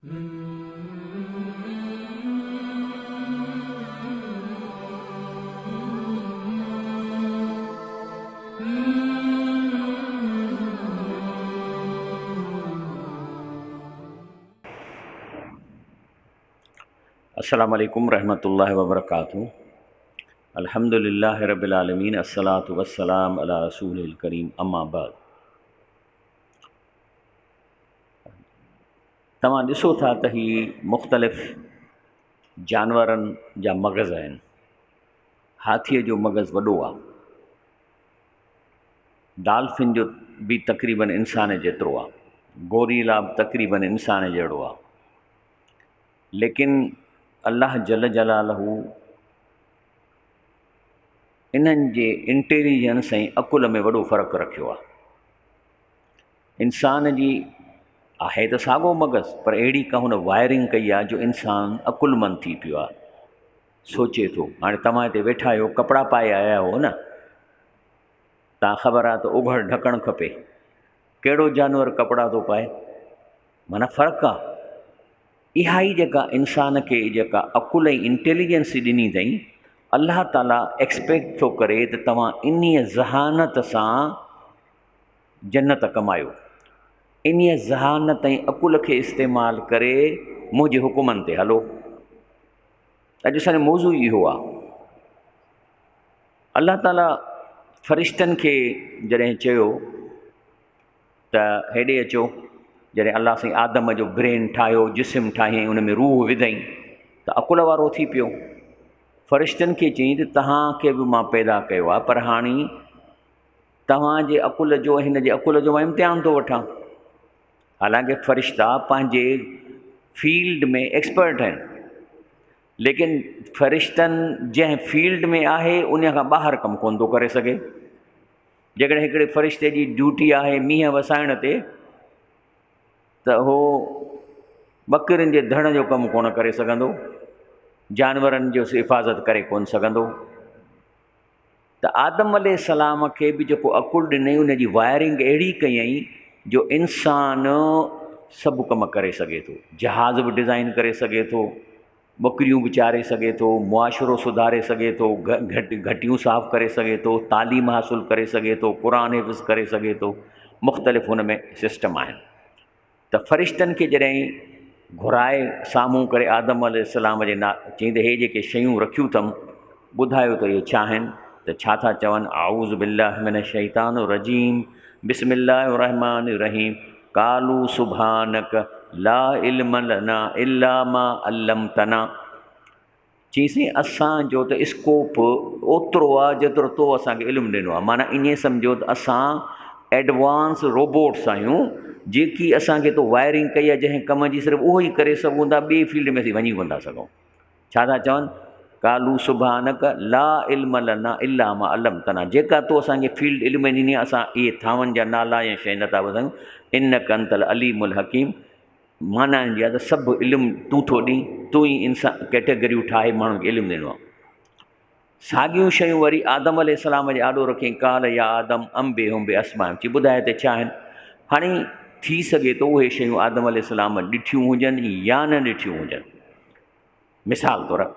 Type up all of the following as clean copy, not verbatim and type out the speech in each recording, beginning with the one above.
السلام عليڪم رحمة الله وبرڪاته الحمد لله رب العالمين الصلاة والسلام على رسول الڪريم اما بعد توهان ڏسو ٿا ته هي مختلف جانورن جا مغز آهن. هاٿيء جو مغز وڏو آهي. ڊالفن جو به تقريبن انسان جيترو آهي. گوريلا به تقريبن انسان جهڙو آهي. ليڪن الله جل جلاله انهن جي انٽيليجنس ۽ عقل ۾ وڏو فرق رکيو آهي. انسان جي آهي ته ساڳو مغز پر اهڙي ڪا هن وائرنگ ڪئي آهي جو انسان عقلمند ٿي پيو آهي سوچي ٿو هاڻي توهان هتي ويٺا آهيو ڪپڙا پائي آيا آهيو نه تان خبر آهي ته اگهڙ ڍڪڻ کپي ڪهڙو جانور ڪپڙا ٿو پائي معنيٰ فرق آهي اها ئي جيڪا انسان کي جيڪا عقل ۽ انٽيليجنس ڏني اٿئي الله تعاليٰ ايڪسپيڪٽ ٿو ڪري ته توهان انهيء ذهانت سان جنت ڪمايو. انهيء ذهانت ۽ عقل کي استعمال ڪري منهنجي حڪمن تي هلو. اڄ اسان جو موضوع ئي اهو آهي. الله تعاليٰ فرشتن کي جڏهن چيو ته هيڏي اچو، جڏهن الله سائين آدم جو برين ٺاهيو، جسم ٺاهيائين، ان ۾ روح وڌائين ته عقل وارو ٿي پيو. فرشتن کي چيائين ته توهان کي به مان پيدا ڪيو آهي پر هاڻي توهان جي عقل جو ۽ هن جي عقل جو مان امتحان ٿو وٺان. حالانڪه فرشتا پنهنجي فيلڊ ۾ ايڪسپرٽ آهن ليڪن فرشتن جنهن فيلڊ ۾ آهي ان کان ٻاهر ڪم ڪونه ٿو ڪري سگهي. جيڪڏهن هڪڙي فرشتي جي ڊيوٽي آهي مينهن وسائڻ تي ته هو ٻڪرين جي ڌڻ جو ڪم ڪونه ڪري سگهندو، جانورن جو حفاظت ڪري ڪونه سگهندو. ته آدم عليه السلام کي به جيڪو عقل ڏنائين ان جي وائرنگ اهڙي ڪيائين جو انسان سڀ ڪم ڪري سگهي ٿو جهاز به ڊزائن ڪري سگهي ٿو ٻڪريون به چاري سگهي ٿو معاشرو سڌاري سگهي ٿو گهٽ گهٽيون صاف ڪري سگهي ٿو تعليم حاصل ڪري سگهي ٿو قرآن حفظ ڪري سگهي ٿو مختلف هن ۾ سسٽم آهن ته فرشتن کي جڏهن گهرائي سامهون ڪري آدم عليه السلام جي نا چيائين ته هي جيڪي شيون رکيون اٿم ٻڌايو ته اهي ڇا آهن ته ڇا ٿا چون اعوذ بالله من الشيطان الرجيم بسم الله الرحمن الرحيم قالوا سبحانك لا علم لنا الا ما علمتنا چيسين اسان جو ته اسڪوپ اوترو آ جيترو تو اسان کي علم ڏنو آ معنيٰ ائين سمجهو ته اسان ايڊوانس روبوٽس آهيون جيڪي اسان کي تو وائرنگ ڪئي آ جنهن ڪم جي صرف اهو ئي ڪري سگهون ٿا ٻي فيلڊ ۾ اسين وڃي ڪونه ٿا سگهون ڇا ٿا چون قالو سبحانک لا علم لنا الا ما علمتنا جيڪا تو اسان کي فيلڊ علم ڏني آ اسان اهي ٿانون جا نالا يا شيء نٿا ٻڌايون انک انت العليم الحڪيم معنيٰ ان جي آهي ته سڀ علم تون ٿو ڏين، تون ئي انسان ڪيٽيگريون ٺاهي ماڻهن کي علم ڏنو آهي. ساڳيون شيون وري آدم عليه السلام جي آڏو رکيائين، قال يا آدم انبئهم باسمائهم چي ٻڌاء ته ڇا آهن. هاڻي ٿي سگهي ٿو اهي شيون آدم عليه السلام ڏٺيون هجن يا نه ڏٺيون هجن. مثال طور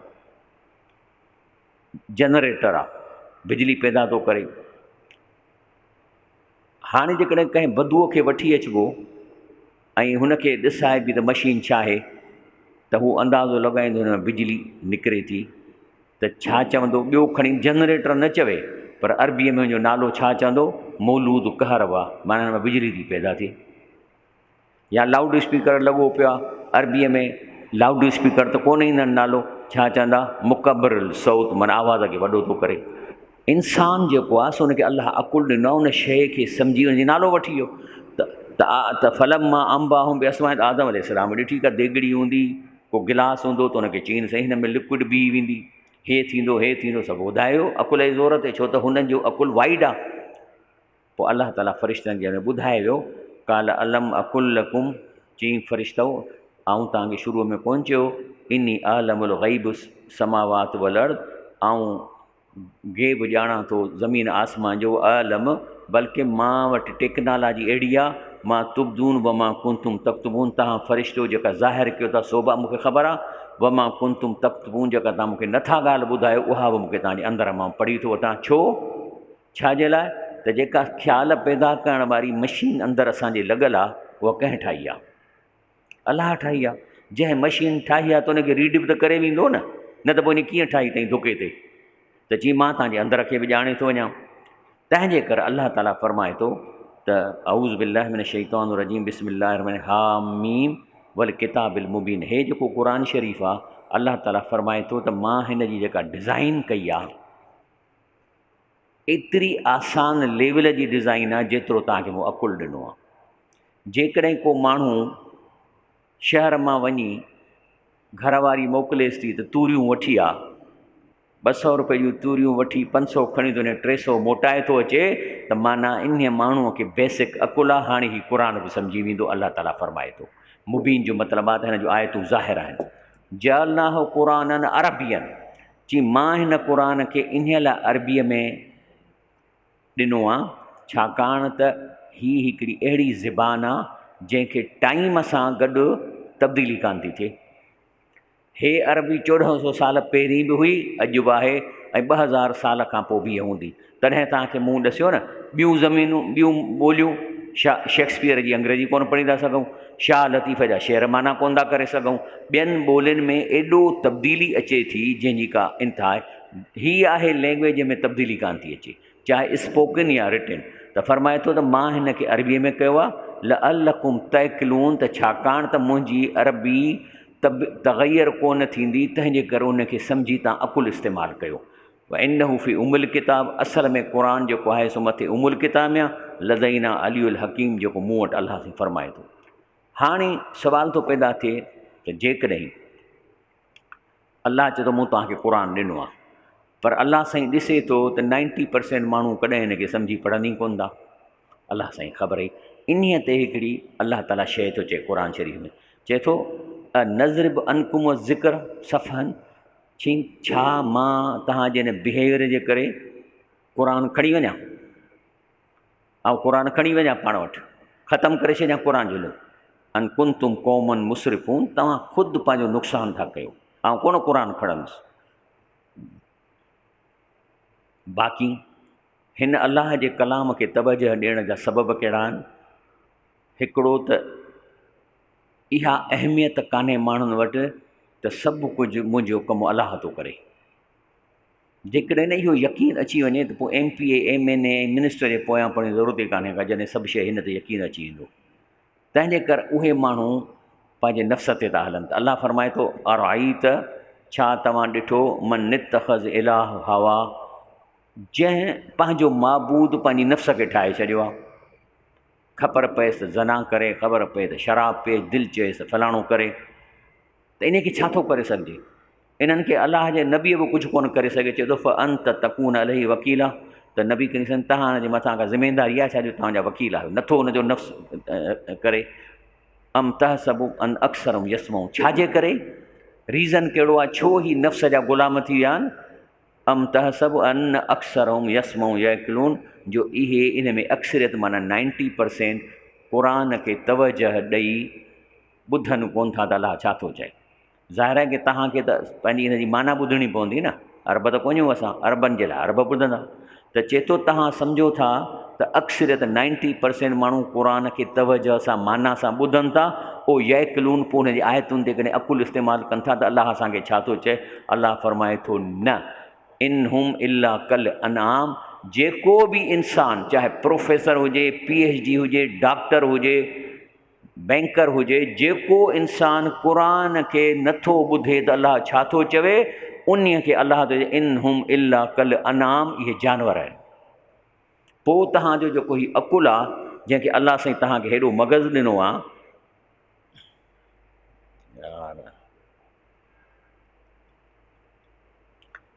جنريٽر آهي بجلي پيدا ٿو ڪري. هاڻي جيڪڏهن ڪنهن بدوء کي وٺي اچبو ۽ هن کي ڏسائبي ته مشين ڇا آهي ته هو اندازو لڳائيندو هن مان بجلي نڪري ٿي ته ڇا چوندو ٻيو کڻي جنريٽر نه چوي پر عربيء ۾ هن جو نالو ڇا چوندو مولود ڪهربا معنيٰ هن مان بجلي ٿي پيدا ٿئي. يا لائوڊ اسپيڪر لڳو پيو آ عربيء ۾ لائوڊ اسپيڪر ته ڪونه ايندن نالو ڇا چوندا مڪبر الصوت معنيٰ آواز کي وڏو ٿو ڪري انسان جيڪو آ سو ان کي الله عقل ڏنو آ ان شيء کي سمجهي ان جي نالو وٺي ويو ته ته فلما انباهم باسماء آدم عليه السلام ڏٺي ڪا ديڳڙي هوندي ڪو گلاس هوندو ته ان کي چين سائين هن ۾ لڪوئڊ بيهي ويندي هي ٿيندو هي ٿيندو سڀ ٻڌايو عقل جي زور تي ڇو ته هنن جو عقل وائيڊ آ پوء الله تعاليٰ فرشتن کي ٻڌائي ويو، قال الم اقل لڪم، چيائين فرشتؤ! آئون توهان کي شروع ۾ ڪونه چيو، اني اعلم الغيب السماوات والارض، آئون غيب ڄاڻان ٿو زمين آسمان جو، اعلم، بلڪه مان وٽ ٽيڪنالاجي اهڙي آهي ما تبدون وما ڪنتم تڪتمون توهان فرشتو جيڪا ظاهر ڪيو ٿا سو به مون کي خبر آ وما ڪنتم تڪتمون جيڪا توهان مون کي نٿا ڳالهه ٻڌايو اها به مون کي توهان جي اندر مان پڙهي ٿو وٺان ڇو ڇا جي لاء ته جيڪا خيال پيدا ڪرڻ واري مشين اندر اسان جي لڳل آ اها ڪنهن ٺاهي آ الله ٺاهي آ جنهن مشين ٺاهي آ ته ان کي ريڊ به ته ڪري ويندو نه نه ته پوء ان ڪيئن ٺاهي اٿئي ڌڪي تي ته چي مان تنهنجي اندر کي به ڄاڻي ٿو وڃان تنهن جي ڪري الله تعاليٰ فرمائي ٿو ته اعوذ بالله من الشيطان الرجيم بسم الله الرحمن حاميم والڪتاب المبين هي جيڪو قرآن شريف آ الله تعاليٰ فرمائي ٿو ته مان هن جي جيڪا ڊزائن ڪئي آ ايتري آسان ليول جي ڊزائن آ جيترو توهان کي مون عقل ڏنو آ. جيڪڏهن ڪو ماڻهو شهر مان وڃي گهر واري موڪليس ٿي ته توريون وٺي آ، 200 روپئي جون توريون وٺي 500 کڻي ٿو وڃي 300 موٽائي ٿو اچي ته معنيٰ انهيء ماڻهوء کي بيسڪ عقل آ، هاڻي هي قرآن به سمجهي ويندو الله تعاليٰ فرمائي ٿو. مبين جو مطلب آ ته هن جون آيتون ظاهر آهن. جعلناه قرآنا عربيا چي مان هن قرآن کي انهيء لاء عربيء ۾ ڏنو آ، ڇاڪاڻ ته هي هڪڙي اهڙي زبان آ، جنهن کي ٽائيم سان گڏ تبديلي ڪانه ٿي ٿئي. هي عربي 14 سو سال پهرين به هئي، اڄ به آهي ۽ 2000 سال کان پوء به هيء هوندي. تڏهن توهان کي مون ڏسيو نه، ٻيون زمينون، ٻيون ٻوليون، شيڪسپيئر جي انگريزي ڪونه پڙهي ٿا سگهون، شاهه لطيف جا شعر معنيٰ ڪونه ٿا ڪري سگهون، ٻين ٻولين ۾ ايڏو تبديلي اچي ٿي جنهن جي ڪا انتها آهي، هي آهي لينگويج ۾ تبديلي ڪانه ٿي اچي، چاهي اسپوڪن يا رٽن، ته فرمائي ٿو ته مان هن کي عربيء ۾ ڪيو آهي، لعلڪم تعقلون ته ڇاڪاڻ ته منهنجي عربي تغير ڪونه ٿيندي، تنهن جي ڪري ان کي سمجهي توهان عقل استعمال ڪيو. وانه في ام الڪتاب اصل ۾ قرآن جيڪو آهي سو مٿي ام الڪتاب ۾ آهي لدينا علي الحڪيم جيڪو مون وٽ الله سائين فرمائي ٿو هاڻي سوال ٿو پيدا ٿئي ته جيڪڏهن الله چئي ٿو مون توهان کي قرآن ڏنو آهي پر الله سائين ڏسي ٿو ته نائنٽي پرسينٽ ماڻهو ڪڏهن هن کي سمجهي پڙهن ئي ڪونه ٿا الله سائين خبر ئي انهيء تي هڪڙي الله تعاليٰ شيء ٿو چئي قرآن شريف ۾ چئي ٿو نضرب عنڪم الذڪر صفحا چيائين، ڇا مان توهان جي ان بهيويئر جي ڪري قرآن کڻي وڃان؟ آئون قرآن کڻي وڃان پاڻ وٽ ختم ڪري ڇڏيان قرآن جو علم ان ڪنتم قوما مسرفون توهان خود پنهنجو نقصان ٿا ڪيو آئون ڪونه قرآن کڻندس باقي هن الله جي ڪلام کي توجه ڏيڻ جا سبب ڪهڙا آهن هڪڙو ته اها اهميت ڪانهي ماڻهن وٽ ته سڀ ڪجهه منهنجو ڪم الله ٿو ڪري. جيڪڏهن اهو يقين اچي وڃي ته پوء M P A, M N A ۽ minister جي پويان پوڻ جي ضرورت ئي ڪانهي ڪا جڏهن سڀ شيء هن تي يقين اچي ويندو. تنهن جي ڪر اهي ماڻهو پنهنجي نفس تي ٿا هلن ته الله فرمائي ٿو ارائيت ڇا توهان ڏٺو من اتخذ اله هوا جنهن پنهنجو معبود پنهنجي نفس کي ٺاهي ڇڏيو آهي. خبر پئيس ته زنا ڪري، خبر پئي ته شراب پيئي، دل چئيس ته فلاڻو ڪري ته انهي کي ڇا ٿو ڪري سگهجي؟ انهن کي الله جي نبي به ڪجهه ڪونه ڪري سگهي، چئي ٿو فانت تڪون عليه وڪيلا ته نبي ڪريم صلي توهان جي مٿان ڪا ذميداري آهي ڇا جو توهان جا وڪيل آهيو نٿو ان جو نفس ڪري ام تحسب ان اڪثرهم يسمعون ڇا جي ڪري ريزن ڪهڙو آهي ڇو هي نفس جا غلام ٿي ويا آهن ام تحسب ان اڪثرهم يسمعون يعقلون جو اهي ان ۾ اڪثريت معنيٰ نائنٽي پرسينٽ قرآن کي توجه ڏئي ٻڌن ڪون ٿا ته الله ڇا ٿو چئي. ظاهر آهي ڪي توهان کي ته پنهنجي ان جي معنيٰ ٻڌڻي پوندي نه عرب ته ڪونهيون اسان عربن جي لاء عرب ٻڌندا ته چئي ٿو توهان سمجهو ٿا ته اڪثريت نائنٽي پرسينٽ ماڻهو قرآن کي توجه سان معنيٰ سان ٻڌن ٿا او يعقلون پوء ان جي آيتن تي ڪڏهن عقل استعمال ڪن ٿا ته الله اسان کي ڇا ٿو چئي الله فرمائي ٿو نه ان هم الا ڪل انعام جيڪو به انسان چاهي پروفيسر هجي پي ايڇ ڊي هجي ڊاڪٽر هجي بينڪر هجي جيڪو انسان قرآن کي نٿو ٻڌي ته الله ڇا ٿو چوي انهي کي الله ٿو چئي ان هم الا ڪل انعام اهي جانور آهن پوء توهان جو جيڪو هي عقل آ جنهن کي الله سائين توهان کي هيڏو مغز ڏنو آ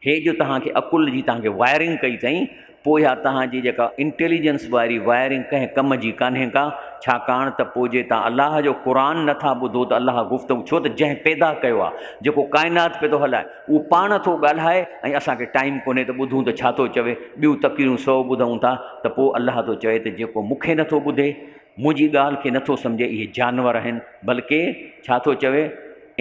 هي جو توهان کي عقل جي توهان کي وائرنگ ڪئي اٿئي پوء اها توهان جي جيڪا انٽيليجنس واري وائرنگ ڪنهن ڪم جي ڪانهي ڪا ڇاڪاڻ ته پوء جي توهان الله جو قرآن نٿا ٻڌو ته الله گفتگو ڇو ته جنهن پيدا ڪيو آهي جيڪو ڪائنات پيو ٿو هلائي اهو پاڻ ٿو ڳالهائي ۽ اسان کي ٽائيم ڪونهي ته ٻڌون ته ڇا ٿو چوي ٻيون تقريرون سو ٻڌون ٿا ته پوء الله ٿو چوي ته جيڪو مون کي نٿو ٻڌي منهنجي ڳالهه کي نٿو سمجهي اهي جانور آهن بلڪه ڇا ٿو چوي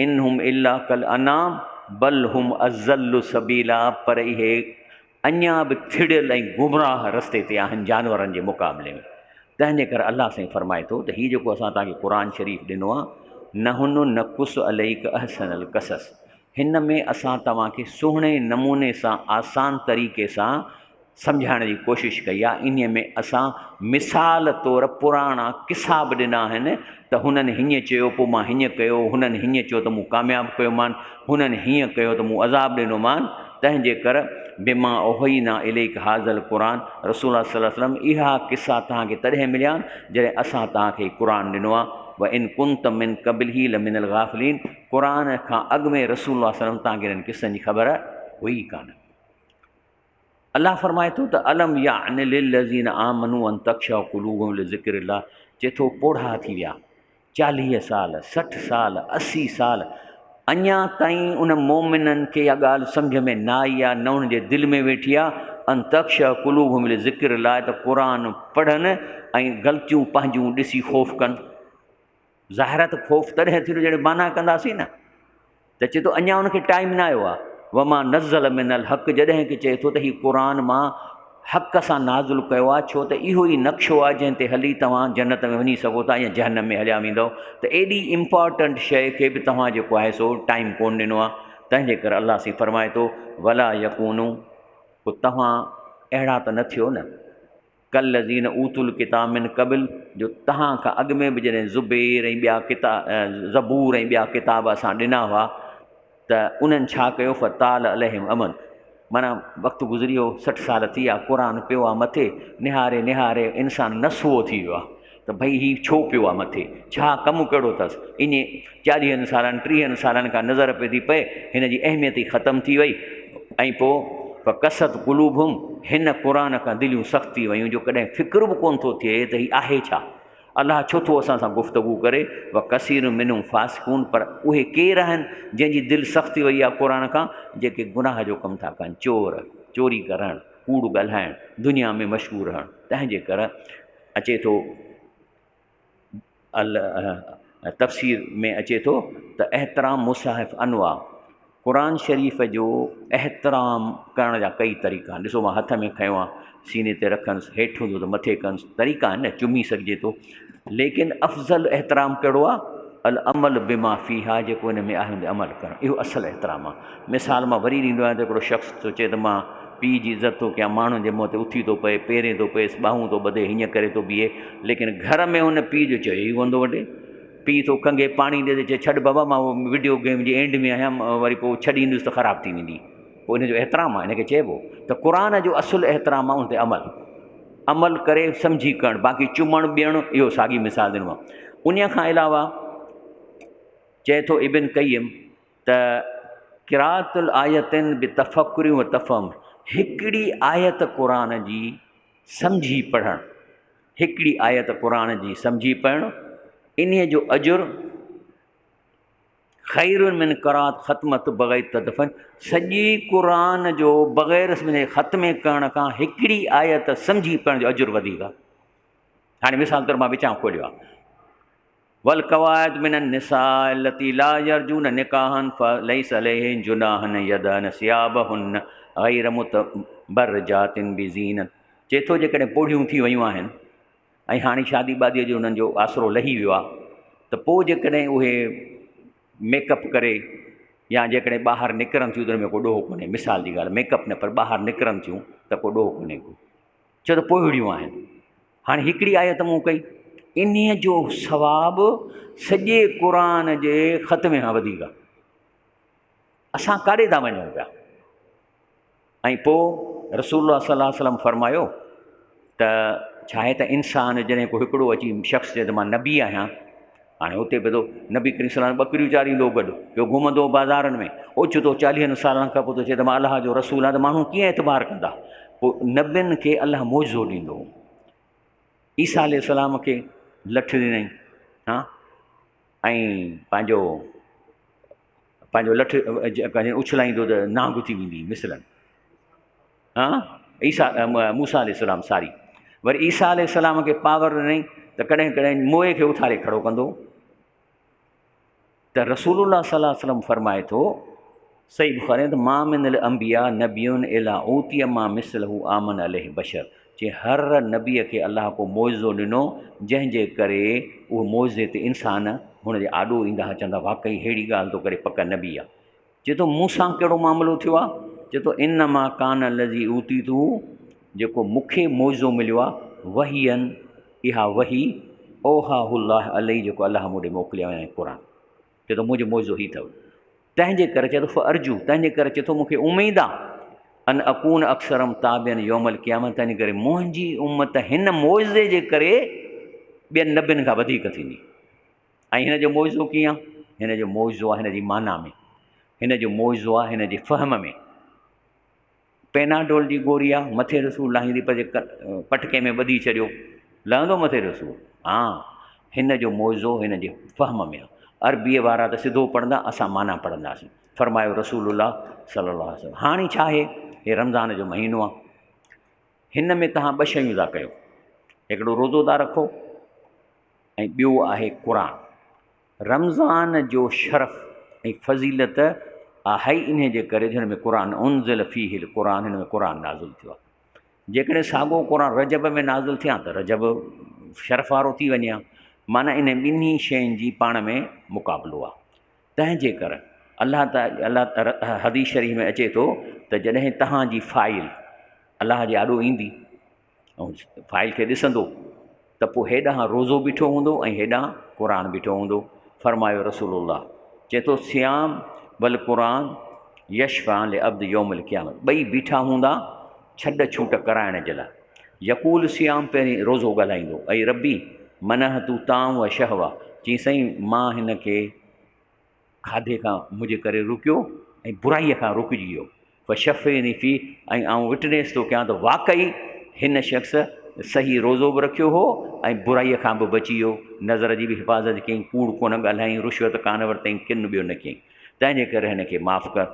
ان هم الا ڪالانعام بل هم اضل سبيلا پر اهي اڃا به ٿڙيل ۽ گمراهه رستي تي آهن جانورن جي مقابلي ۾. تنهن جي ڪري الله سائين فرمائي ٿو ته هي جيڪو اسان توهان کي قرآن شريف ڏنو آهي نحن نقص عليڪ احسن القصص هن ۾ اسان توهان کي سهڻي نموني سان آسان طريقي سان سمجهائڻ جي ڪوشش ڪئي آهي انهي ۾ اسان مثال طور پراڻا قصا به ڏنا آهن ته هنن هيئن چيو پوء مان هيئن ڪيو هنن هيئن چيو ته مون ڪامياب ڪيومان هنن هيئن ڪيو ته مون عذاب ڏنومان تنهن جي ڪر بما اوحينا اليک هذا القرآن رسول الله صلي الله عليه وسلم اها قصا توهان کي تڏهن مليا آهن جڏهن اسان توهان کي قرآن ڏنو آهي وان ڪنت من قبله لمن الغافلين قرآن کان اڳ ۾ رسول الله صلي الله عليه وسلم توهان کي انهن قصن جي خبر هئي ڪانه. الله فرمائي ٿو ته الم يعن للذين آمنوا ان تخشع قلوبهم لذڪر الله چي ٿو پوڙها ٿي ويا 40 سال 60 سال 80 سال اڃا تائين ان مومنن کي اها ڳالهه سمجھ ۾ نه آئي آ نه انهن جي دل ۾ ويٺي آ ان تخشع قلوبهم لذڪر الله ته قرآن پڙهن ۽ غلطيون پنهنجون ڏسي خوف ڪن. ظاهر آهي ته خوف تڏهن ٿيندو جڏهن معنيٰ ڪنداسين نه ته چئي ٿو اڃا ان کي ٽائيم نه آيو آهي وما نزل من الحق جڏهن ڪي چئي ٿو ته هي قرآن مان حق سان نازل ڪيو آهي ڇو ته اهو ئي نقشو آهي جنهن تي هلي توهان جنت ۾ وڃي سگهو ٿا يا جهنم ۾ هليا ويندؤ ته ايڏي امپارٽنٽ شيء کي به توهان جيڪو آهي سو ٽائيم ڪون ڏنو آهي تنهن جي ڪري الله سائين فرمائي ٿو ولا يڪونو پوء توهان اهڙا ته نه ٿيو نه ڪالذين اوتوا الڪتاب من قبل جو تهان کان اڳ ۾ به جڏهن زبير ۽ ٻيا ڪتا زبور ۽ ٻيا ڪتاب اسان ڏنا هئا ته انهن ڇا ڪيو فطال عليهم امد معنيٰ وقت گذري ويو 60 سال ٿي ويا قرآن پيو آ مٿي نهاري نهاري انسان نسوو ٿي ويو آ ته ڀئي هي ڇو پيو آ مٿي ڇا ڪم ڪهڙو اٿس ائين چاليهن سالن ٽيهن سالن کان نظر پئي ٿي پئي هن جي اهميت ئي ختم ٿي وئي ۽ پوء فقست قلوبهم هن قرآن کان دليون سخت ٿي ويون جو ڪڏهن فڪر به ڪونه ٿو ٿئي ته هي آهي ڇا الله ڇو ٿو اسان سان گفتگو ڪري وڪثير منهم فاسقون پر اهي ڪير آهن جنهن جي دل سخت ٿي وئي آهي قرآن کان جيڪي گناهه جو ڪم ٿا ڪن چور چوري ڪرڻ ڪوڙ ڳالهائڻ دنيا ۾ مشغول رهڻ تنهن جي ڪري اچي ٿو تفسير ۾ اچي ٿو ته احترام مصحف انواع قرآن شريف جو احترام ڪرڻ جا ڪئي طريقا آهن ڏسو مان هٿ ۾ کنيو آهي سيني تي رکنس هيٺ هوندو ته مٿي ڪنس طريقا آهن نه چمي سگهجي ٿو ليڪن افضل احترام ڪهڙو آهي العمل بما فيها جيڪو ان ۾ آهي ان تي عمل ڪرڻ اهو اصل احترام آهي مثال مان وري ڏيندو آهيان ته هڪڙو شخص ٿو چئي ته مان پيء جي عزت ٿو ڪيان ماڻهن جي منهن تي اٿي ٿو پئي پيرين ٿو پئيس ٻانهون ٿو ٻڌي هيئن ڪري ٿو بيهي ليڪن گهر ۾ هن پيء جو چيو ئي ڪونه ٿو وٺي پيء ٿو کنگهي پاڻي ڏي ته چئي ڇڏ بابا مان وڊيو گيم جي اينڊ ۾ آهيان وري پوء ڇڏيندس ته خراب ٿي ويندي پوء ان جو احترام آهي ان کي چئبو ته قرآن جو اصل احترام آهي ان تي عمل عمل ڪري سمجهي ڪرڻ باقي چمڻ ٻيڻ اهو ساڳي مثال ڏنو آهي ان کان علاوه چئي ٿو ابن قيم ته قراءت الآيتين بتفڪر و تفهم هڪڙي آيت قرآن جي سمجهي پڙهڻ هڪڙي آيت قرآن جي سمجهي پڙهڻ انهيء جو اجر خير من قرات ختمت بغير تدفن سڄي قرآن جو بغير سمجهي ختمي ڪرڻ کان هڪڙي آيت سمجهي پڙهڻ جو اجر وڌيڪ آهي. هاڻي مثال طور مان وچان کوليو آهي والقواعد من النساء التي لا يرجون نڪاحا فليس عليهن جناح ان يضعن ثيابهن غير متبرجات بزينة چئي ٿو جيڪڏهن پوڙهيون ٿي ويون آهن ۽ هاڻي شادي باديء جو انهن جو آسرو لهي ويو آهي ته پوء جيڪڏهن اهي ميڪ اپ ڪري يا جيڪڏهن ٻاهر نڪرن ٿيون ته ان ۾ ڪو ڏوهه ڪونهي مثال جي ڳالهه ميڪ اپ نه پر ٻاهر نڪرن ٿيون ته ڪو ڏوهه ڪونهي ڪو ڇو ته پوئڙيون آهن هاڻي هڪڙي آيت مون ڪئي انهيء جو ثواب سڄي قرآن جي ختمي کان وڌيڪ آهي اسان ڪاڏي ٿا وڃون پيا ۽ پوء رسول الله صلي الله عليه وسلم فرمايو ته ڇا آهي ته انسان جڏهن ڪو هڪڙو اچي شخص چئي ته مان نبي آهيان هاڻي اتي به ٿو نبي ڪريم صلي الله ٻڪريون چاريندو گڏ پيو گهمندو بازارن ۾ اوچتو چاليهن سالن کان پوء ٿو چئي ته مان الله جو رسول آهيان ته ماڻهو ڪيئن اعتبار ڪندا پوء نبين کي الله معجزو ڏيندو عيسيٰ عليه السلام کي لٺ ڏنائين ها ۽ پنهنجو پنهنجو لٺ اڇلائيندو ته نانگ ٿي ويندي مثلاً ها عيسيٰ موسيٰ عليه السلام ساري وري عيسيٰ عليه السلام کي پاور ڏنائين ته ڪڏهن ڪڏهن موئي کي اٿاري کڙو ڪندو. ته رسول الله صلي الله عليه وسلم فرمائي ٿو، صحيح بخاري ته ما من الانبياء نبي الا اوتي ما مثله آمن عليه بشر چي هر نبي کي الله ڪو معجزو ڏنو جنهن جي ڪري اهو معجزي تي انسان هن جي آڏو ايندا ها چوندا واقعي ههڙي ڳالهه ٿو ڪري پڪ نبي آ. چي ٿو مون سان ڪهڙو معاملو ٿيو آ؟ چي ٿو انما ڪان الذي اوتيته جيڪو مون کي معجزو مليو آ وحيا اها وحي اوحاه الله الي جيڪو الله مون ڏي موڪليو آهي يعني قرآن. چي ٿو منهنجو معجزو هي اٿو تنهن جي ڪري چي ٿو فارجو تنهن جي ڪري چي ٿو مون کي اميد آ ان اڪون اڪثرهم تابعا يوم القيامه تنهن جي ڪري منهنجي امت هن معجزي جي ڪري ٻين نبين کان وڌيڪ ٿيندي. ۽ هن جو معجزو ڪيئن آ؟ هن جو معجزو آ هن جي معنيٰ ۾، هن جو معجزو آ هن جي فهم ۾. پيناڊول جي گوري آ، مٿي جو سور لاهيندي پر جي پٽڪي ۾ ٻڌي ڇڏيو، لهندو مٿي جو سور؟ ها، هن جو معجزو هن جي فهم ۾ آ. عربيء وارا ته سڌو پڙهندا، اسان معنيٰ پڙهنداسين. فرمايو رسول الله صلي الله عليه وسلم، هاڻي ڇا آهي؟ هي رمضان جو مهينو آ. هن ۾ توهان ٻه شيون ٿا ڪيو، هڪڙو روزو ٿا رکو ۽ ٻيو آهي قرآن. رمضان جو شرف ۽ فضيلت آهي ئي انهي جي ڪري جو هن ۾ قرآن انزل فيه القرآن هن ۾ قرآن نازل ٿيو آهي. جيڪڏهن ساڳو قرآن رجب ۾ نازل ٿئي ها ته رجب شرف وارو ٿي وڃي ها. معنيٰ انهي ٻنهي شين جي پاڻ ۾ مقابلو آهي. تنهن جي ڪري الله تعالي حديث شريف ۾ اچي ٿو ته جڏهن توهان جي فائل الله جي آڏو ايندي ۽ فائل کي ڏسندو ته پوء هيڏانهن روزو بيٺو هوندو ۽ هيڏانهن قرآن بيٺو هوندو. فرمايو رسول الله چئي ٿو صيام والقرآن يشفعان لعبد يوم القيامة ٻئي بيٺا هوندا ڇڏ ڇوٽ ڪرائڻ جي لاء. يقول صيام پهرين روزو ڳالهائيندو اي ربي منعت طعام و شهوة چئي سائين مان هن کي کاڌي کان منهنجي ڪري رڪيو ۽ برائيء کان رڪجي ويو. فشفعني فيه ۽ آئون وٽنيس ٿو ڪيان ته واقعي هن شخص صحيح روزو به رکيو هو ۽ برائيء کان به بچي ويو، نظر جي به حفاظت ڪيائين، ڪوڙ ڪونه ڳالهايائين، رشوت ڪانه ورتائين، ڪن ٻيو نه ڪيائين، تنهن جي ڪري هن کي معاف ڪر.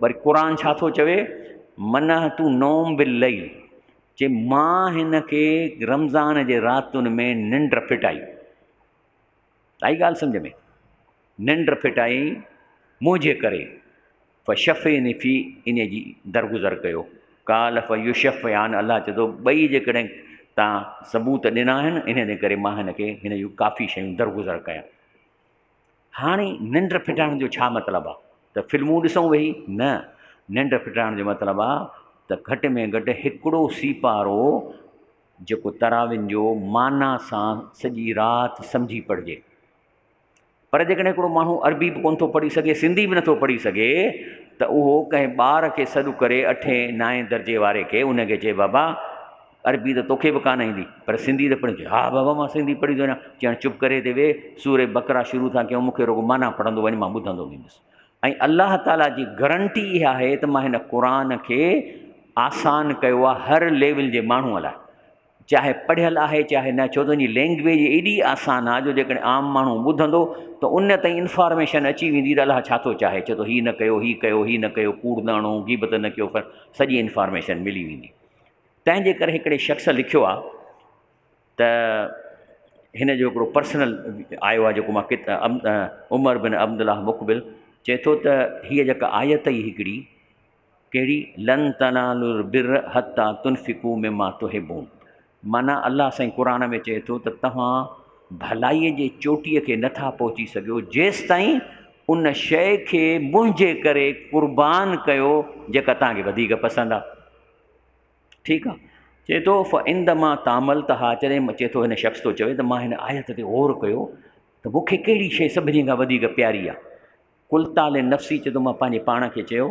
وري قرآن ڇا ٿو چوي؟ منعت النوم بالليل چي مان هن کي رمضان جي راتن ۾ ننڊ ڦٽائي. آئي ڳالهه سمجهه ۾؟ ننڊ ڦٽائين منهنجي ڪري، فشفعني في انهيء جي درگذر ڪيو. قال فيشفعان الله چئي ٿو ٻئي جيڪڏهن تان ثبوت ڏنا آهن انهيء جي ڪري مان هن کي هن جون ڪافي شيون درگذر ڪيان. هاڻي ننڊ ڦٽائڻ جو ڇا مطلب آ؟ ته فلمون ڏسون ويهي؟ نه، ننڊ ڦٽائڻ جو مطلب آ ته گهٽ ۾ گهٽ هڪڙو سيپارو جيڪو تراوين جو معنيٰ سان سڄي رات سمجهي پڙهجي. پر جيڪڏهن هڪڙو ماڻهو عربي به ڪونه ٿو پڙهي سگهي، سنڌي به نٿو پڙهي سگهي ته اهو ڪنهن ٻار کي سڏ ڪري اٺين نائين درجي واري کي ان کي چئي بابا عربي ته توکي به ڪانه ايندي پر سنڌي ته پڙهي ها بابا مان سنڌي پڙهي ٿو وڃان چئي هاڻي چپ ڪري هتي ويهه سورة بقره شروع ٿا ڪيون مون کي رڳو معنيٰ پڙهندو وڃ مان ٻڌندو ويندس ۽ الله تعاليٰ جي گرنٽي اها آهي ته مان هن قرآن کي آسان ڪيو آهي هر ليول جي ماڻهوء لاء چاهي پڙهيل آهي چاهي نه ڇو ته ان جي لينگويج ايڏي آسان آهي جو جيڪڏهن عام ماڻهو ٻڌندو ته ان تائين انفارميشن اچي ويندي ته الله ڇا ٿو چاهي چئي ٿو هي نه ڪيو هي ڪيو هي نه ڪيو ڪوڙ نه هڻو غيبت نه ڪيو پر سڄي انفارميشن ملي ويندي تنهن جي ڪري هڪڙي شخص لکيو آهي ته هن جو هڪڙو پرسنل آيو آهي جيڪو مان عمر بن عبدالله مقبل چئي ٿو ته هيء جيڪا آيت ئي هڪڙي ڪهڙي لن تنالوا البر حتي تنفقوا مما تحبون معنيٰ الله سائين قرآن ۾ چئي ٿو ته توهان ڀلائيء جي چوٽيء کي نٿا پهچي سگهيو جيستائين ان شيء کي منهنجي ڪري قربان ڪيو جيڪا توهان کي وڌيڪ پسند آهي. ٺيڪ آ چئي ٿو فعندما تاملتها جڏهن چئي ٿو هن شخص ٿو چوي ته مان هن آيت تي غور ڪيو ته مون کي ڪهڙي شيء سڀني کان وڌيڪ پياري آ قلت لنفسي چئي ٿو مان پنهنجي پاڻ کي چيو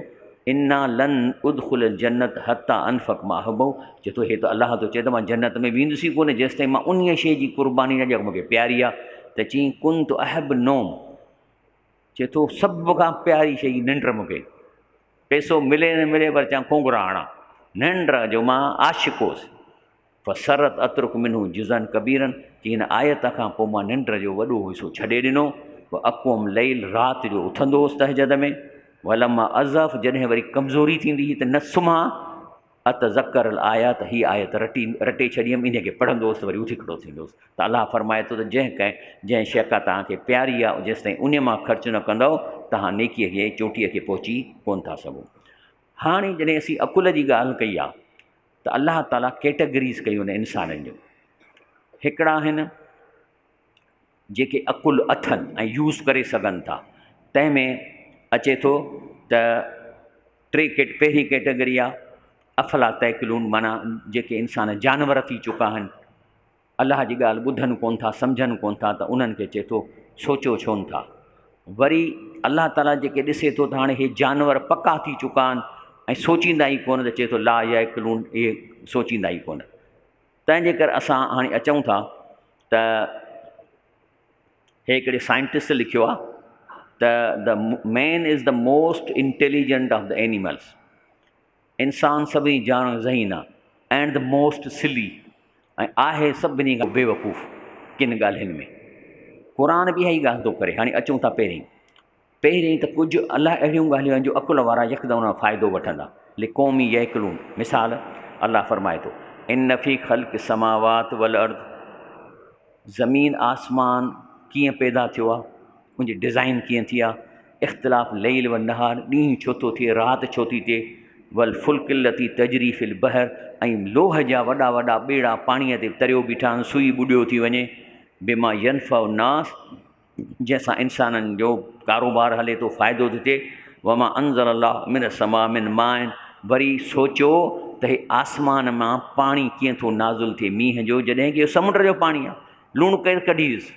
انا لن ادخل الجنت حتي انفق ما احب چئي ٿو هي ته الله ٿو چئي ته مان جنت ۾ ويندس ئي ڪونه جيستائين مان انهيء شيء جي قرباني نه ڏيان مون کي پياري آ ته چئين ڪنت احب النوم چئي ٿو سڀ کان پياري شيء ننڊ مون کي پئسو ملي نه ملي پر چيان کونگهرا هڻان. ننڊ جو مان عاشق هوس. فصرت اترڪ منه جزا ڪبيرا چي هن آيت کان پوء مان ننڊ جو وڏو حصو ڇڏي ڏنو. واقوم ليل رات جو اٿندو هوس تهجد ۾. ولما اضعف جڏهن وري ڪمزوري ٿيندي هئي ته نه سمهان. اتذڪر الآيات هي آيت رٽي رٽي ڇڏيم انهي کي پڙهندو هوس ته وري اٿي کڙو ٿيندو هوس ته الله فرمائي ٿو ته جنهن ڪنهن جنهن شيء ڪا توهان کي پياري آهي جيستائين انهي مان خرچ نه ڪندؤ توهان نيڪيء کي چوٽيء کي پهچي ڪونه ٿا سگهو. هاڻي جڏهن اسين عقل جي ڳالهه ڪئي آهي ته الله تعاليٰ ڪيٽيگريز ڪيون آهن انسانن جون هڪڙا آهن جيڪي عقل اٿن ۽ يوز ڪري سگهن ٿا تنهن ۾ اچي ٿو ته ٽي ڪيٽ پهرين ڪيٽيگري آهي افلا تعقلون معنيٰ جيڪي انسان جانور ٿي چڪا آهن الله جي ڳالهه ٻڌن ڪونه ٿا سمجهن ڪونه ٿا ته انهن کي چئي ٿو سوچو ڇو نه ٿا وري الله تعاليٰ جيڪي ڏسي ٿو ته هاڻي هي جانور پڪا ٿي چڪا آهن ۽ سوچيندا ئي ڪونه ته چئي ٿو لا يعقلون اهي سوچيندا ئي ڪونه تنهن جي ڪري اسان هاڻي اچون ٿا ته هي هڪڙي سائنٽسٽ لکيو آهي ته the man is the most intelligent of the animals انسان سڀني جانورن کان ذهين آهي اينڊ the most سلي ۽ آهي سڀني کان بيوقوف ڪن ڳالهين ۾ قرآن به اها ئي ڳالهه ٿو ڪري هاڻي اچون ٿا پهرين پهرين ته ڪجهه الله اهڙيون ڳالهيون آهن جو عقل وارا يڪدم ان مان فائدو وٺندا لقوم يعقلون مثال الله فرمائي ٿو ان في خلق السماوات والارض زمين آسمان ڪيئن پيدا ٿيو آهي ان جي ڊزائن ڪيئن ٿي آهي اختلاف ليل و نهار ڏينهن ڇو ٿو ٿئي رات ڇو ٿي ٿئي والفلڪ التي تجري في البحر ۽ لوهه جا وڏا وڏا ٻيڙا پاڻيء تي تريو بيٺا آهن سوئي ٻڏيو ٿي وڃي بما ينفع الناس جنهن سان انسانن جو ڪاروبار هلي ٿو فائدو ٿو ٿئي وما انزل الله من السماء من ماء وري سوچو ته هي آسمان مان پاڻي ڪيئن ٿو نازل ٿئي مينهن جو جڏهن ڪي سمنڊ جو پاڻي آهي لوڻ ڪير ڪڍي ويس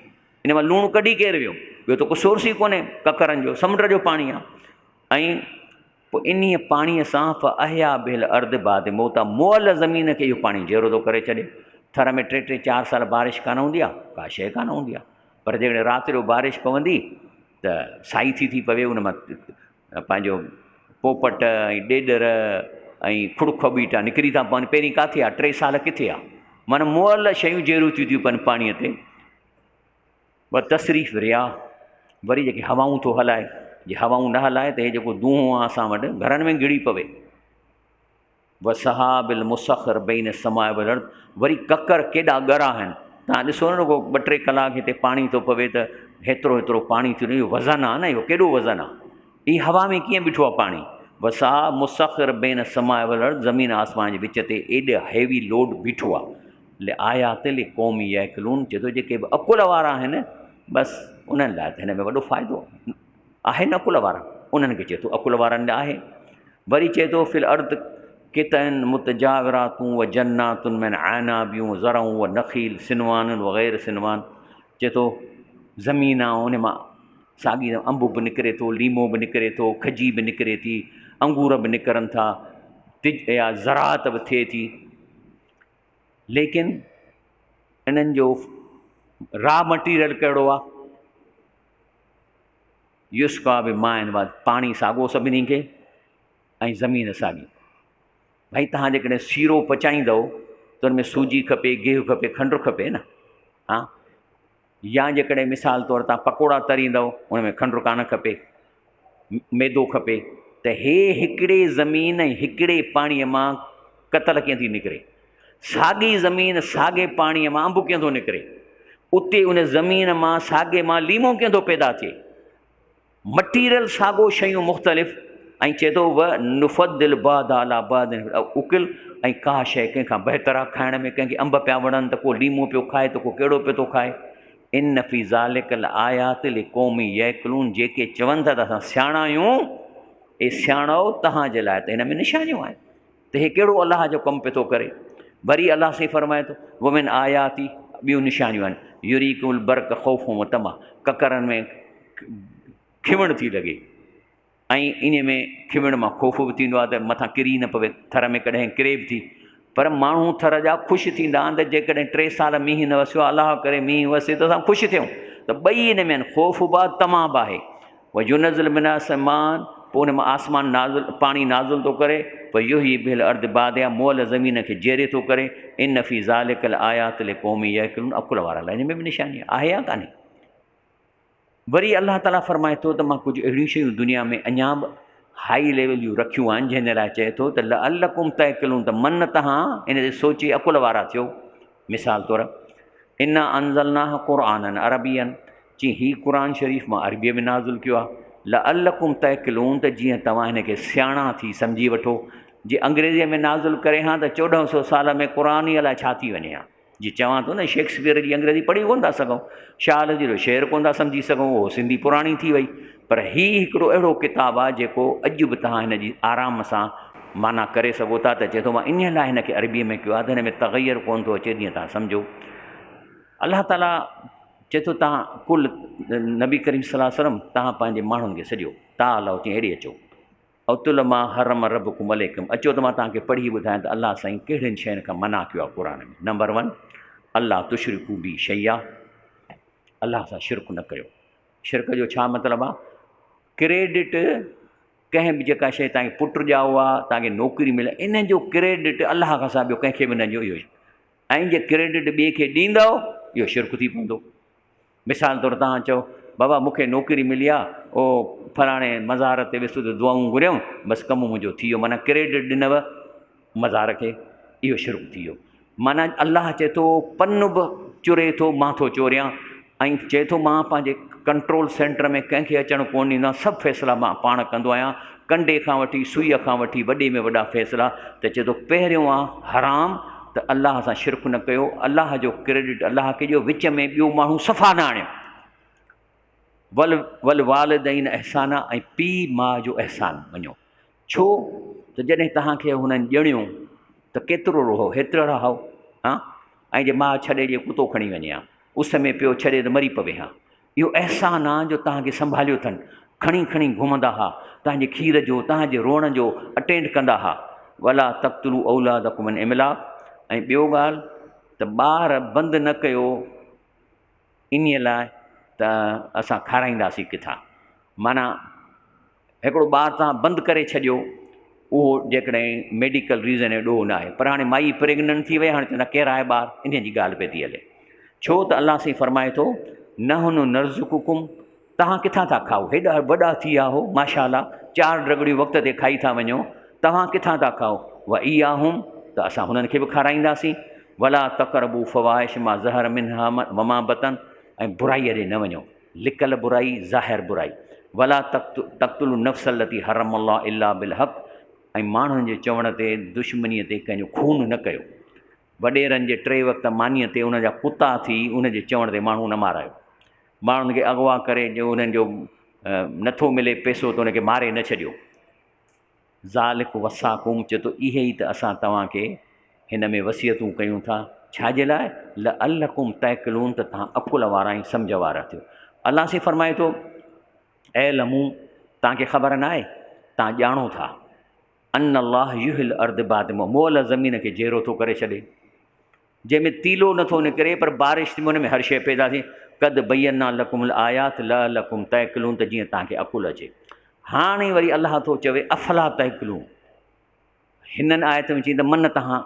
ان مان لوڻ ڪڍي ڪير ويو ٻيو ته ڪو سورس ئي ڪونهي ڪڪرن جو سمنڊ جو پاڻي آهي ۽ پوء انهيء پاڻيء سان فاحيا به الارض بعد موتها مئل زمين کي اهو پاڻي جيئرو ٿو ڪري ڇڏي. ٿر ۾ ٽي ٽي چار سال بارش ڪانه هوندي آهي، ڪا شيء ڪانه هوندي آهي، پر جيڪڏهن رات جو بارش پوندي ته سائي ٿي ٿي پوي، ان مان پنهنجو پوپٽ ۽ ڏيڏر ۽ کڙ کٻيٽا نڪري ٿا پون. پهرين ڪاٿي آ، ٽي سال ڪٿي آ، معنيٰ مئل شيون جيئريون ٿيون ٿيون پون پاڻيء تي. و تصريف رياح، وري جيڪي هوائون ٿو هلائي، جي هوائون نه هلائي ته هي جيڪو دونهون آهي اسان وٽ گهرن ۾ گهڙي پوي. والسحاب المسخر بين السماء والارض، وري ڪڪر ڪيڏا ڳرا آهن، توهان ڏسو نه رڳو ٻه ٽي ڪلاڪ هتي پاڻي ٿو پوي ته هيترو هيترو پاڻي ٿيندو، اهو وزن آهي نه اهو ڪيڏو وزن آهي، هي هوا ۾ ڪيئن بيٺو آهي پاڻي. والسحاب مسخر بين السماء والارض، زمين آسمان جي وچ تي ايڏو هيوي لوڊ بيٺو آهي. لآيات لقوم يعقلون چئي ٿو جيڪي به عقل وارا آهن بس انهن لاء ته هن ۾ وڏو فائدو آهن عقل وارا انهن کي چئي ٿو عقل وارن لاء آهي وري چئي ٿو في الارض قطع متجاورات و جنات من اعناب و زرع و نخيل صنوان و غير صنوان چئي ٿو زمين آ ان مان ساڳي انب به نڪري ٿو ليمو به نڪري ٿو کجي به نڪري ٿي انگور به نڪرن ٿا تج يا زراعت به ٿئي ٿي ليڪن انهن جو را مٽيريل ڪهڙو آهي؟ يسقا بماء واحد پاڻي ساڳو سڀني کي ۽ زمين ساڳي. ڀائي توهان جيڪڏهن سيرو پچائيندؤ ته ان ۾ سوجي کپي، گيهه کپي، کنڊ کپي نه ها يا جيڪڏهن مثال طور تان پڪوڙا تريندؤ ان ۾ کنڊ ڪانه کپي ميدو کپي ته هي هڪڙي زمين ۽ هڪڙي پاڻيء مان ڪتل ڪيئن ٿي نڪري ساڳي زمين ساڳي پاڻيء مان انب ڪيئن ٿو نڪري اتي ان زمين مان ساڳي مان ليمو ڪيئن ٿو پيدا ٿئي مٽيريل ساڳو شيون مختلف ۽ چئي ٿو و نفضل بعض علي بعض اڪل ۽ ڪا شيء ڪنهن کان بهتر آهي کائڻ ۾ ڪنهن کي انب پيا وڻن ته ڪو ليمو پيو کائي ته ڪو ڪهڙو پيو ٿو کائي ان في ذلک لآيات لقوم يعقلون جيڪي چون ٿا ته اسان سياڻا آهيون اي سياڻو تهان جي لاء ته هن ۾ نشانيون آهن ته هي ڪهڙو الله جو ڪم پيو ٿو ڪري؟ وري الله سائين فرمائي ٿو، ومن آياتي ٻيون نشانيون آهن، يريڪم البرق خوفا وطمعا ڪڪرن ۾ کنوڻ ٿي لڳي ۽ انهي ۾ کنوڻ مان خوف به ٿيندو آهي ته مٿان ڪري نه پوي، ٿر ۾ ڪڏهن ڪري به ٿي پر ماڻهو ٿر جا خوش ٿيندا آهن ته جيڪڏهن ٽي سال مينهن نه وسيو آهي الله ڪري مينهن وسي ته اسان خوش ٿيون ته ٻئي ان ۾ آهن خوف به آهي طمع به آهي. وينزل من السماء پوء ان مان آسمان نازل پاڻي نازل ٿو ڪري فيحيي به الارض بعد مئل زمين کي جيئري ٿو ڪري ان في ذلک لآيات لقوم يعقلون عقل وارا لاء ان ۾ به نشاني آهي يا ڪانهي وري الله تعالي فرمائي ٿو ته مان ڪجهه اهڙيون شيون دنيا ۾ اڃا به هائي ليول جون رکيون آهن جنهن جي لاء چئي ٿو ته لعلڪم تعقلون ته من تهان ان تي سوچي عقل وارا ٿيو. مثال طور انا انزلناه قرآنا عربيا چي هي قرآن شريف مان عربيء ۾ نازل ڪيو آهي لعلڪم تعقلون ته جيئن توهان هن کي سياڻا ٿي سمجهي وٺو. جي انگريزيء ۾ نازل ڪري ها ته 1400 سال ۾ قرآن ئي الائي ڇا ٿي وڃي ها. جي چوان ٿو نه شيڪسپيئر جي انگريزي پڙهي ڪونه ٿا سگهون، شاهه لطيف جو شعر ڪونه ٿا سمجهي سگهون، اهو سنڌي پراڻي ٿي وئي. پر هي هڪڙو اهڙو ڪتاب آهي جيڪو اڄ به توهان هن جي آرام سان معنيٰ ڪري سگهو ٿا ته چئي ٿو مان انهيء لاء هن کي عربيء ۾ ڪيو آهي ته هن ۾ تغير ڪونه ٿو اچي جيئن توهان سمجهو. الله تعاليٰ چئي ٿو توهان قل نبي ڪريم صلي الله عليه وسلم توهان پنهنجي ماڻهن کي سڏيو تعالوا چئي هيڏي اچو اتل ما حرم ربڪم عليڪم اچو ته مان توهان کي پڙهي ٻڌايان ته الله سائين ڪهڙين شين کان منع ڪيو آهي قرآن ۾ نمبر ون الله تشرڪو بي شيئا الله سان شرڪ نه ڪيو شرڪ جو ڇا مطلب آهي ڪريڊٽ ڪنهن به جيڪا شيء توهان کي پٽ ڄائو آهي توهان کي نوڪري ملي ان جو ڪريڊٽ الله کان سواء ٻيو ڪنهن کي به نه ڏيو اهو ۽ جي ڪريڊٽ ٻئي کي ڏيندؤ اهو شرڪ ٿي پوندو مثال طور توهان چئو، بابا مون کي نوڪري ملي آ، او فلاڻي مزار تي ويس ته دعائون گهريم، بس ڪم منهنجو ٿي ويو، معنيٰ ڪريڊٽ ڏنو مزار کي، اهو شرڪ ٿي ويو. معنيٰ الله چئي ٿو پن به چري ٿو مان ٿو چوريان ۽ چئي ٿو مان پنهنجي ڪنٽرول سينٽر ۾ ڪنهن کي اچڻ ڪونه ڏيندو آهيان، سڀ فيصلا مان پاڻ ڪندو آهيان، ڪنڊي کان وٺي سوئيء کان وٺي وڏي ۾ وڏا فيصلا ته چئي ٿو پهريون آ حرام ته الله سان شرڪ نه ڪيو، الله جو ڪريڊٽ الله کي ڏيو، وچ ۾ ٻيو ماڻهو صفا نه آڻيو. ول والدين احسانا ۽ پيء ماء جو احسان مڃو. ڇو ته جڏهن توهان کي هنن ڄڻيو ته ڪيترو روهو هيترڙا هئو ها ۽ جي ماء ڇڏي ڏي ڪتو کڻي وڃي ها اس ۾ پيو ڇڏي ته مري پوي ها. اهو احسان آ جو توهان کي سنڀاليو اٿن، کڻي کڻي گهمندا ها، توهان جي کير جو، توهان جي روئڻ جو اٽينڊ ڪندا ها. ولا تقتلوا اولادڪم من املاق ۽ ٻيو ڳالهه ته ٻار بند نه ڪيو انهيء لاء ته اسان کارائينداسين ڪٿان. معنيٰ هڪڙو ٻار توهان بند ڪري ڇڏيو اهو جيڪڏهن ميڊيڪل ريزن جو ڏوهه نه آهي پر هاڻي مائي پريگننٽ ٿي وئي هاڻي چوندا ڪير آهي ٻار انهيء جي ڳالهه پئي ٿي هلي ڇو ته الله سائين فرمائي ٿو نحن نرزقڪم توهان ڪٿان ٿا کائو هيڏا وڏا ٿي ويا هو ماشاء الله چار ڊرگڙيون وقت تي کائي ٿا وڃو توهان ڪٿان ٿا کائو واياهم ته اسان هنن کي به کارائينداسين ولا تقربوا فواحش ما ظهر منها وما بطن ۽ برائي ڏي نه وڃو لڪل برائي، ظاهر برائي. ولا تقتلوا النفس التي حرم الله الا بالحق ۽ ماڻهن جي چوڻ تي دشمنيء تي ڪنهن جو خون نه ڪيو. وڏيرن جي ٽي وقت مانيء تي ان جا ڪتا ٿي ان جي چوڻ تي ماڻهو نه مارايو. ماڻهن کي اغوا ڪري جو انهن جو نٿو ملي پئسو ته ان کي ماري نه ڇڏيو. ذالک وصاکم چئي ٿو اهي ئي ته اسان توهان کي هن ۾ وصيتون ڪيون ٿا ڇا جي لاء لعلکم تعقلون ته توهان عقل وارا ۽ سمجهه وارا ٿيو. الله سائين فرمائي ٿو اعلمو توهان کي خبر نه آهي توهان ڄاڻو ٿا ان الله يحيي الارض بعد مئل زمين کي جيئرو ٿو ڪري ڇڏي. جنهن ۾ تيلو نٿو نڪري پر بارش ٿي ان ۾ هر شيء پيدا ٿي قد بينا لڪم الآيات لعلڪم تعقلون ته جيئن توهان کي عقل اچي. هاڻي وري الله ٿو چوي افلا تعقلون هنن آيت ۾ چئي ته من توهان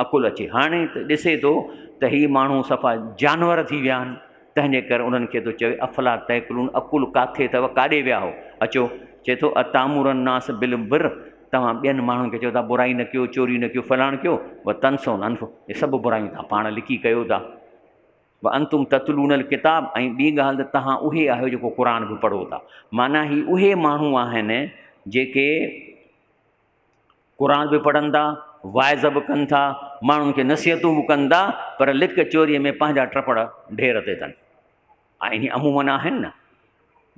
عقل اچي. هاڻي ته ڏسي ٿو ته هي ماڻهو صفا جانور ٿي ويا آهن تنهن جي ڪري انهن کي ٿو چوي افلا تعقلون عقل ڪاٿي اٿو ڪاڏي ويا هو. اچو چئي ٿو اتامر الناس بالبر توهان ٻين ماڻهن کي چئو ٿا برائي نه ڪيو، چوري نه ڪيو، فلاڻ ڪيو، وتنسون انفسڪم اهي سڀ برايون توهان پاڻ لڪي ڪيو ٿا. وانتم تتلون الڪتاب ۽ ٻي ڳالهه ته توهان اهي آهيو جيڪو قرآن به پڙهو ٿا. معنيٰ هي اهي ماڻهو آهن جيڪي قرآن به پڙهن ٿا، واعظ به ڪن ٿا، ماڻهن کي نصيحتون به ڪن ٿا پر لڪ چوريء ۾ پنهنجا ٽپڙ ڍير تي اٿن. ۽ اهي عموماً آهن نه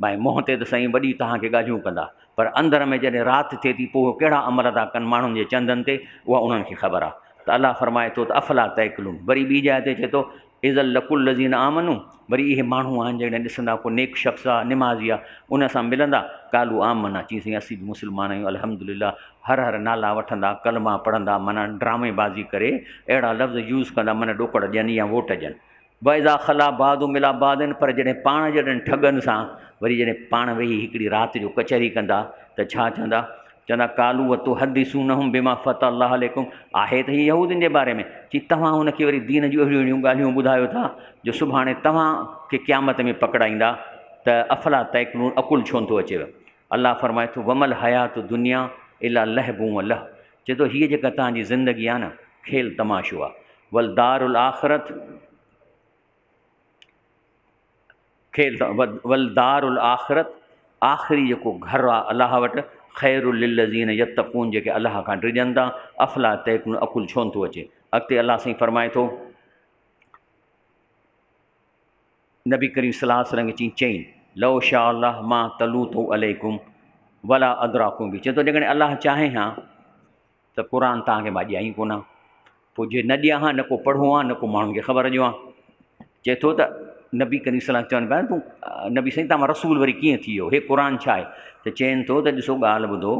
ڀائي منهن تي ته سائين وڏي توهان کي ڳالهيون ڪندا پر اندر ۾ جڏهن رات ٿئي ٿي پوء ڪهڙا عمل ٿا ڪن ماڻهن جي چندن تي اها انهن کي خبر آهي ته الله فرمائي ٿو ته افلا تعقلون وري ٻي جاء تي چئي ٿو اذا لقوا الذين آمنوا وري اهي ماڻهو آهن جيڪڏهن ڏسندا ڪو نيڪ شخص آهي نمازي آهي ان سان ملندا قالوا آمنا چي سائين اسين به مسلمان آهيون الحمدلله هر هر نالا وٺندا ڪلما پڙهندا معنيٰ ڊرامي بازي ڪري اهڙا لفظ يوز ڪندا معنيٰ ڏوڪڙ ڏين يا ووٽ ڏين واذا خلا بعضهم الي بعض پر جڏهن پاڻ جڏهن ٺڳن سان وري جڏهن پاڻ ويهي هڪڙي رات جو ڪچهري ڪندا ته ڇا چوندا؟ چوندا قالوا وتحدثونهم بما فتح الله عليڪم آهي ته هي يهودين جي باري ۾ چي توهان هن کي وري دين جون اهڙيون اهڙيون ڳالهيون ٻڌايو ٿا جو سڀاڻي توهان کي قيامت ۾ پڪڙائيندا ته افلا تعقلون عقل ڇو نٿو اچيو؟ الله فرمائي ٿو وما الحيات الدنيا الا لهب و لهو چئي ٿو هيء جيڪا توهان جي زندگي آهي نه کيل تماشو آهي والدار الاخرت کيل والدار الاخرت آخري جيڪو گهر آهي الله وٽ خير للذين يتقون جيڪي الله کان ڊڄن ٿا افلا تعقلون عقل ڇو نٿو اچي اڳتي الله سائين فرمائي ٿو نبي ڪريم صلي الله عليه وسلم کي چئين لو شاء الله ما تلوت عليڪم ولا ادراڪم به چئي ٿو جيڪڏهن الله چاهي ها ته قرآن توهان کي مان ڏيان ئي ڪونه ها. پوء جي نه ڏيان ها نه ڪو پڙهو ها نه ڪو ماڻهن کي خبر ڏيو ها. چئي ٿو ته نبي ڪريم صلي الله عليه وسلم چون پيا تون نبي سائين توهان رسول وري ڪيئن ٿي ويو هي قرآن ڇا آهي ته چين ٿو ته ڏسو ڳالهه ٻڌو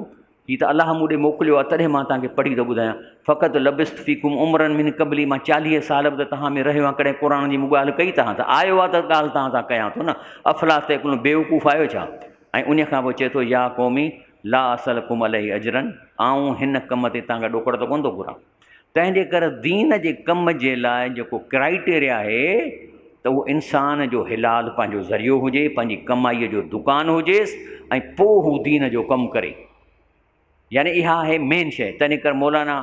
هي ته الله مون ڏي موڪليو آهي تڏهن مان توهان کي پڙهي ٿو ٻڌايان فقط لبست فيڪم عمرا من قبلي مان چاليهه سال به ته توهان ۾ رهيو آهيان ڪڏهن قرآن جي مون ڳالهه ڪئي توهان ته آيو آهي ته ڳالهه توهان سان ڪيان ٿو نه افلا تعقلون بيوقوف آهيو ڇا ۽ ان کان پوء چئي ٿو يا قومي لا اسألڪم عليه اجرا آئون هن ڪم تي توهان کان ڏوڪڙ ته ڪونه ٿو گهران. تنهن جي ڪري دين جي ڪم جي لاء جيڪو ڪرائيٽيريا آهي ته اهو انسان جو حلال پنهنجو ذريعو هجي، پنهنجي ڪمائيء جو دڪان هجيس ۽ پوء هو دين جو ڪم ڪري. يعني اها آهي مين شيء. تنهن ڪري مولانا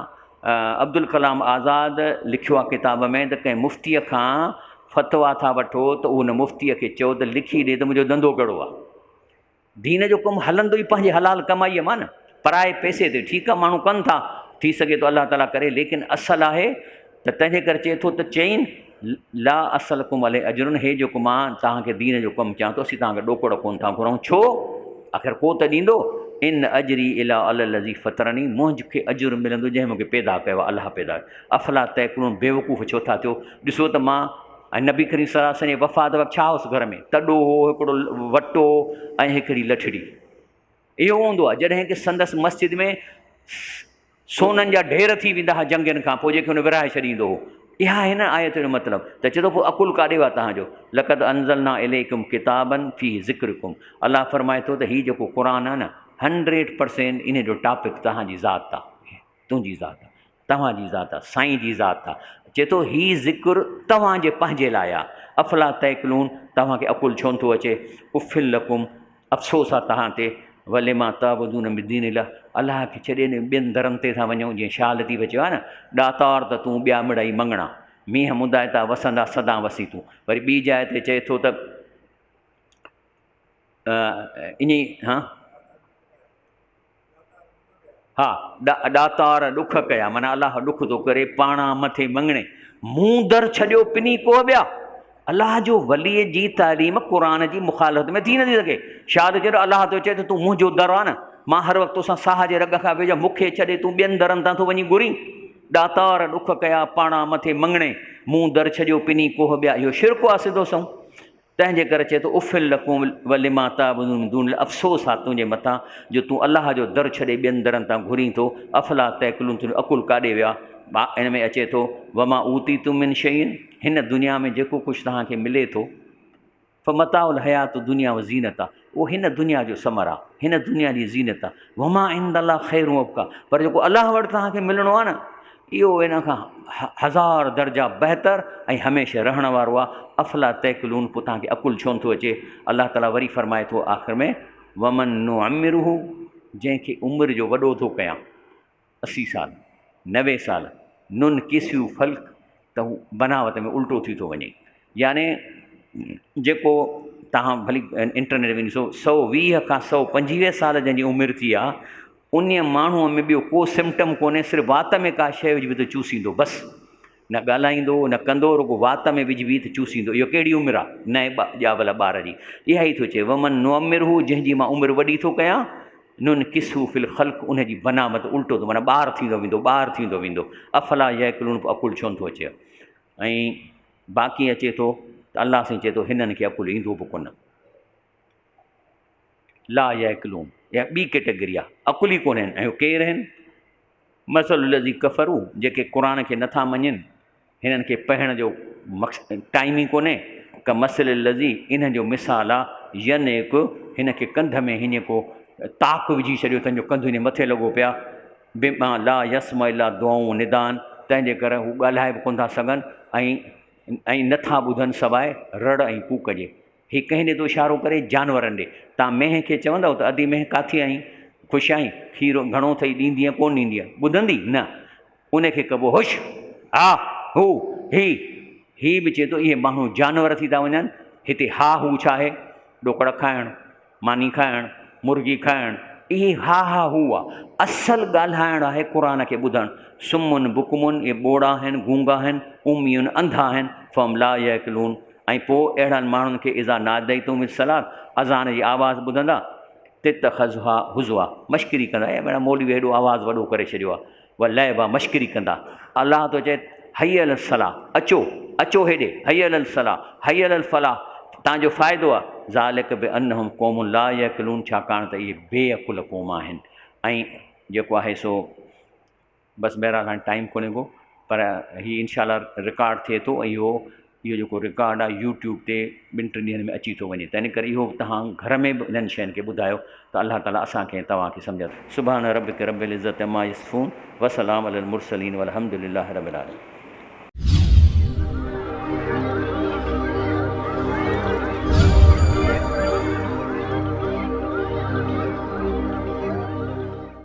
عبدالڪلام آزاد لکيو آهي ڪتاب ۾ ته ڪنهن مفتيء کان فتويٰ ٿا وٺو ته ان مفتيء کي چئو ته لکي ڏي ته منهنجو ڌنڌو ڪهڙو آهي. دين جو ڪم هلندو ئي پنهنجي حلال ڪمائيء مان نه، پرائي پئسي تي. ٺيڪ آهي ماڻهو ڪن ٿا، ٿي سگهي ٿو الله تعاليٰ ڪري، ليڪن اصل آهي ته تنهن جي ڪري چئي ٿو ته چئين لا اسألڪم عليه اجر هي جيڪو مان توهان کي دين جو ڪم چيان ٿو اسين توهان کي ڏوڪڙ ڪونه ٿا گهرون ڇو آخر ڪو ته ڏيندو ان اجري الا علي الذي فطرني منهنجي کي اجر ملندو جنهن مون کي پيدا ڪيو آهي الله پيدا افلا تعقلون بيوقوف ڇو ٿا ٿيو ڏسو ته مان ۽ نبي ڪريم صلي الله عليه وسلم جي وفات وقت ڇا هوس گهر ۾ تڏو هو هڪڙو وٽو ۽ هڪڙي لٺڙي اهو هوندو آهي جڏهن ڪه سندس مسجد ۾ سونن جا ڍير ٿي ويندا هئا جنگين کان پوء جيڪي هن ورهائي ڇڏيندو هو اها آهي نه آيت جو مطلب ته چئي ٿو پوء عقل ڪاڏي ويو توهان جو لقد انزلنا اليڪم ڪتابا فيه ذڪرڪم الله فرمائي ٿو ته هي جيڪو قرآن آهي نه هنڊريڊ پرسينٽ ان جو ٽاپڪ توهان جي ذات آهي تنهنجي ذات آهي توهان جي ذات آ، سائين جي ذات آ. چئي ٿو هي ذڪر توهان جي پنهنجي لاء آ. افلا تعقلون توهان کي عقل ڇو نٿو اچي. اف لڪم افسوس آ توهان تي ولما تعبدون من دون الله الله کي ڇڏي ٻين درن تي ٿا وڃو جيئن شاهه لطيف چيو آ نه ڏاتار ته تون ٻيا مڙئي مڱڻا مينهن مندائتا وسندا سدا وسين تون وري ٻي جاء تي چئي ٿو ته ائين ها ها، ڏاتار ڏک ڪيا، معنيٰ الله ڏک ٿو ڪري، پاڻان مٿي مڱڻي، مون در ڇڏيو پني ڪوهه ٻيا. الله جو ولي جي تعليم قرآن جي مخالفت ۾ ٿي نٿي سگهي. شاهه ٿو چئي ته الله ٿو چئي ته تون منهنجو در آ نه، مان هر وقت توسان ساهه جي رڳ کان ويجهو، مون کي ڇڏي تون ٻين درن تان ٿو وڃي گهرين. ڏاتار ڏک ڪيا، پاڻان مٿي مڱڻي، مون در ڇڏيو پني ڪوهه ٻيا. اهو شرڪ آ سڌو سنئون. تنهن جي ڪري چئي ٿو، اف لڪم ولما تعبدون من دون الله افسوس آ تنهنجي مٿان جو تون الله جو در ڇڏي ٻين درن تان گهرين ٿو، افلا تعقلون تنهنجو عقل ڪاڏي ويو آ؟ ان ۾ اچي ٿو، وما اوتيتم من شيء هن دنيا ۾ جيڪو ڪجهه توهان کي ملي ٿو، فمتاع الحيات الدنيا وزينتها اهو هن دنيا جو ثمر آ، هن دنيا جي زينت آ، وما عند الله خير وابقيٰ پر جيڪو الله وٽ توهان کي ملڻو آ نه اهو ان کان هزار درجا بهتر ۽ هميشه رهڻ وارو آهي افلا تعقلون پوء توهان کي عقل ڇو نٿو اچي الله تعاليٰ وري فرمائي ٿو آخر ۾ ومن نعمره جنهن کي عمر جو وڏو ٿو ڪيان 80 سال 90 سال نن ڪسيو فلڪ ته هو بناوت ۾ الٽو ٿي ٿو وڃي يعني جيڪو توهان ڀلي انٽرنيٽ ۾ ڏسو 120 کان 125 سال جنهن جي عمر ٿي آهي انهيء ماڻهوء ۾ ٻيو ڪو سمپٽم ڪونهي، صرف وات ۾ ڪا شيء وجهبي ته چوسيندو، بس. نه ڳالهائيندو، نه ڪندو، رڳو وات ۾ وجهبي ته چوسيندو. اهو ڪهڙي عمر آ، نئين ڄاول ٻار جي. اها ئي ٿو چئي، ومن نعمره جنهن جي مان عمر وڏي ٿو ڪيان، ننڪسه في الخلق ان جي بناوت الٽو ٿو معنيٰ ٻار ٿيندو ويندو، ٻار ٿيندو ويندو. افلا يعقلون پوء عقل ڇو نٿو اچي. ۽ باقي اچي ٿو ته الله سائين چئي ٿو هنن کي عقل ايندو به ڪونه. لا يعقلون اها ٻي ڪيٽيگري آهي عقل ئي ڪونهن ۽ ڪير آهن مثل الذي ڪفروا جيڪي قرآن کي نٿا مڃين هنن کي پڙهڻ جو مقصد ٽائيم ئي ڪونهي ڪمثل الذي انهن جو مثال آهي ينعق هن کي ڪنڌ ۾ هيئن ڪو طاق وجهي ڇڏيو اٿن جو ڪنڌ هن مٿي لڳو پيا بما لا يسمع الا دعاء نداء تنهن جي ڪري هو ڳالهائي به ڪونه ٿا سگهن ۽ ۽ نٿا ٻڌن سواء رڙ ۽ ڪوڪ جي. هي ڪنهن ڏي ٿو اشارو ڪري؟ جانورن ڏي. توهان مينهن کي چوندؤ ته ادي مينهن ڪاٿي آهين؟ خوش آهين؟ کير گهڻو اٿئي ڏيندينء ڪونه ڏيندينء؟ ٻڌندي؟ نه. ان کي ڪبو هش، ها، هو، هي. هي به چئي ٿو اهي ماڻهو جانور ٿي ٿا وڃن. هتي ها هو ڇا آهي؟ ڏوڪڙ کائڻ، ماني کائڻ، مرغي کائڻ، اهي ها ها هو آ. اصل ڳالهائڻ آهي قرآن کي ٻڌڻ. صم بڪم اهي ٻوڙا آهن، گونگا آهن، امي انڌا آهن، فهم لا يعقلون ۽ پوء اهڙن ماڻهن کي اذا ناديتم الصلاة اذان جي آواز ٻڌندا تتخذها هزوا مشڪري ڪندا اي ميڙا مولوي هيڏو آواز وڏو ڪري ڇڏيو آ ولعبا مشڪري ڪندا الله ٿو چئي حي علی الصلاة اچو اچو هيڏي حي علی الصلاة حي علی الفلاح تان جو فائدو آ ذالک بانهم قوم لا يعقلون ڇاڪاڻ ته اهي بي عقل قوم آهن ۽ جيڪو آهي سو بس بهرحال هاڻي ٽائيم ڪونهي ڪو پر هي انشاء الله رڪارڊ ٿئي ٿو ۽ اهو اهو جيڪو رڪارڊ آهي يوٽيوب تي ٻن ٽن ڏينهن ۾ اچي ٿو وڃي تنهن ڪري اهو توهان گهر ۾ به انهن شين کي ٻڌايو ته الله تعالي اسان کي ۽ توهان کي سمجھ سبحان ربک رب العزت عما يصفون وسلام علي المرسلين والحمد لله رب العالمين.